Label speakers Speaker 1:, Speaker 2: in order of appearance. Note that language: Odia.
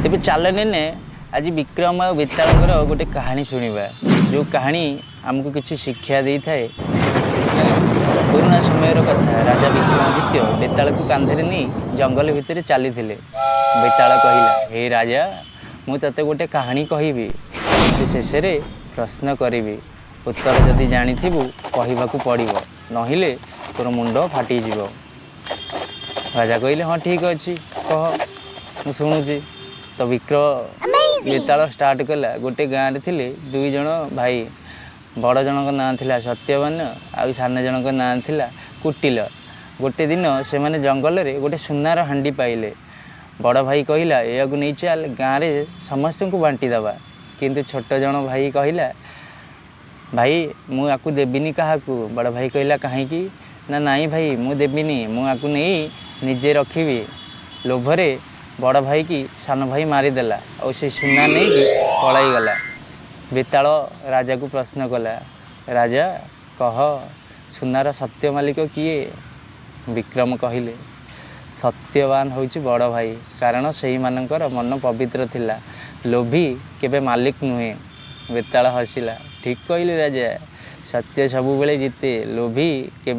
Speaker 1: ତେବେ ଚାଲ ନେନେ ଆଜି ବିକ୍ରମ ଆଉ ବେତାଳଙ୍କର ଗୋଟେ କାହାଣୀ ଶୁଣିବା, ଯେଉଁ କାହାଣୀ ଆମକୁ କିଛି ଶିକ୍ଷା ଦେଇଥାଏ। ପୁରୁଣା ସମୟର କଥା। ରାଜା ବିକ୍ରମାଦିତ୍ୟ ବେତାଳକୁ କାନ୍ଧରେ ନେଇ ଜଙ୍ଗଲ ଭିତରେ ଚାଲିଥିଲେ। ବେତାଳ କହିଲା, ହେ ରାଜା, ମୁଁ ତୋତେ ଗୋଟେ କାହାଣୀ କହିବି, କିନ୍ତୁ ଶେଷରେ ପ୍ରଶ୍ନ କରିବି। ଉତ୍ତର ଯଦି ଜାଣିଥିବୁ କହିବାକୁ ପଡ଼ିବ, ନହେଲେ ତୋର ମୁଣ୍ଡ ଫାଟିଯିବ। ରାଜା କହିଲେ, ହଁ ଠିକ୍ ଅଛି, କହ, ମୁଁ ଶୁଣୁଛି। ତ ବିକ୍ରମ ବେତାଳ ଷ୍ଟାର୍ଟ କଲା। ଗୋଟେ ଗାଁରେ ଥିଲେ ଦୁଇ ଜଣ ଭାଇ। ବଡ଼ ଜଣଙ୍କ ନାଁ ଥିଲା ସତ୍ୟବାନ ଆଉ ସାନ ଜଣଙ୍କ ନାଁ ଥିଲା କୁଟିଲ। ଗୋଟେ ଦିନ ସେମାନେ ଜଙ୍ଗଲରେ ଗୋଟେ ସୁନାର ହାଣ୍ଡି ପାଇଲେ। ବଡ଼ ଭାଇ କହିଲା, ଏହାକୁ ନେଇ ଚାଲ, ଗାଁରେ ସମସ୍ତଙ୍କୁ ବାଣ୍ଟି ଦେବା। କିନ୍ତୁ ଛୋଟ ଜଣ ଭାଇ କହିଲା, ଭାଇ, ମୁଁ ଆକୁ ଦେବିନି କାହାକୁ। ବଡ଼ ଭାଇ କହିଲା, କାହିଁକି? ନା, ନାଇଁ ଭାଇ, ମୁଁ ଦେବିନି, ମୁଁ ଆକୁ ନେଇ ନିଜେ ରଖିବି। ଲୋଭରେ ବଡ଼ ଭାଇକି ସାନ ଭାଇ ମାରିଦେଲା ଆଉ ସେ ସୁନା ନେଇକି ପଳାଇଗଲା। ବେତାଳ ରାଜାକୁ ପ୍ରଶ୍ନ କଲା, ରାଜା କହ, ସୁନାର ସତ୍ୟ ମାଲିକ କିଏ? ବିକ୍ରମ କହିଲେ, ସତ୍ୟବାନ ହେଉଛି ବଡ଼ ଭାଇ, କାରଣ ସେଇମାନଙ୍କର ମନ ପବିତ୍ର ଥିଲା। ଲୋଭୀ କେବେ ମାଲିକ ନୁହେଁ। ବେତାଳ ହସିଲା, ଠିକ୍ କହିଲେ ରାଜା, ସତ୍ୟ ସବୁବେଳେ ଜିତେ, ଲୋଭୀ କେବେ